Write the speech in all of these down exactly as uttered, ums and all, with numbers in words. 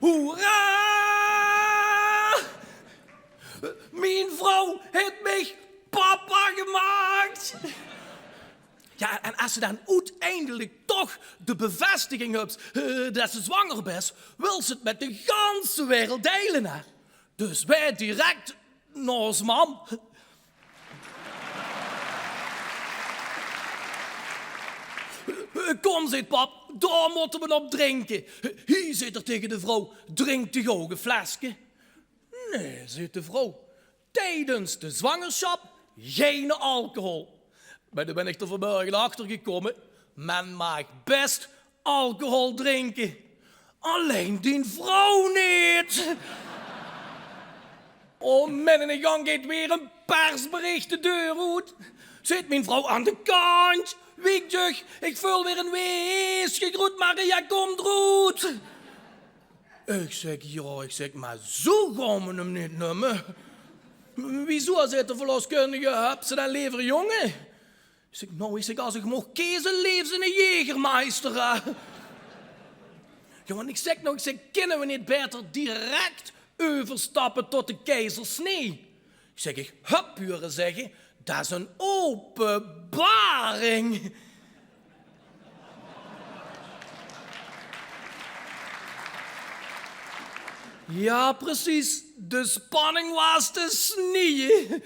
Hoera! Mien vrouw het mich papa gemaakt. Ja, en as ze dan oeteindelik toch de bevestiging höbs, eh, det ze zwanger bes, wils ze het met de ganse wereld deile, hè. Dus weer direct nao ós mam. Kom, zeet pap, dao mótte we op drinke. Hie, zeet er tege de vrouw, drink toch ouch e fleske? Nae, zeet de vrouw, tijdens de zwangerschap geine alcohol. Maar dao ben ich er vanmorge achter gekómme, men maag best alcohol drinke. Allein dien vrouw neet. O, midde in de gang geit weer e persbericht de deur oet. Zit mien vrouw aan de kantj. Wiek dich, ich veul weer e wees. Gegroet, Maria, kom d'roet. Ich zeg: "Ja," ich zeg, "maar zoe gaon we 'm neet numme." "Wiezoe?" zit de verloskundige. "Höbs se dan lever jonge?" Ich zeg: "Nou," ich zeg, "as ich moch keze, leefs se 'ne Jägermeister, hè." "Ja, want," ich zeg, "nou," ich zeg, "kinne we neet baeter direct euverstappe tot de keizersnee?" Ich zeg: "Ich höb hure zegge, det is 'n openbaring." Ja, precies. De spanning waas te snieje.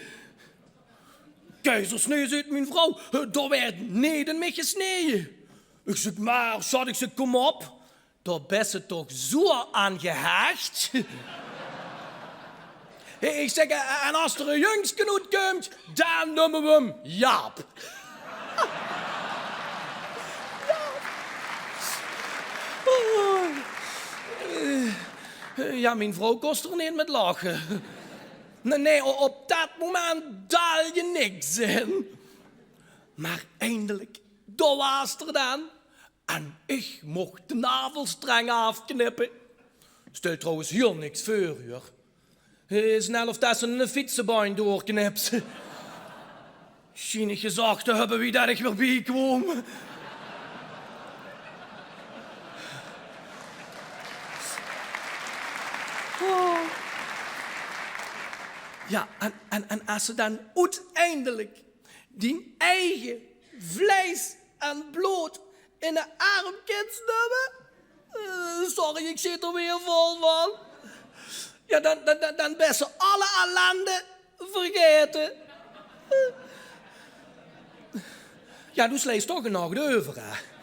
"Keizersnee," zit mien vrouw, "dao werd neet in mich gesneje." Ich zeg: "Maar sjat," ich zeg, "kom op. Dao bes se toch zoe aan gehecht." Ich zeg: "En as er e jungske oetkumtj, dan numme we 'm Jaap." Ja, mien vrouw kós er neet met lache. Nae, nae, op det moment dal je niks in. Maar eindelik, dao waas er dan. En ich moch de navelstreng aafknippe. Stelt trouwens hiel niks veur, huur. Is net of det se 'n fietsebein doorknips. Sjien ich gezag te höbbe wie det ich weer bie kwaam. Oh. Ja, en, en, en as se dan oeteindelik dien eige vleis en blood in de arm kins numme. Eh, sorry, ich zit er weer vol van. Ja, dan, dan, dan, dan bes se alle ellende vergaete. Ja, doe sleis toch 'n nach euver, hè.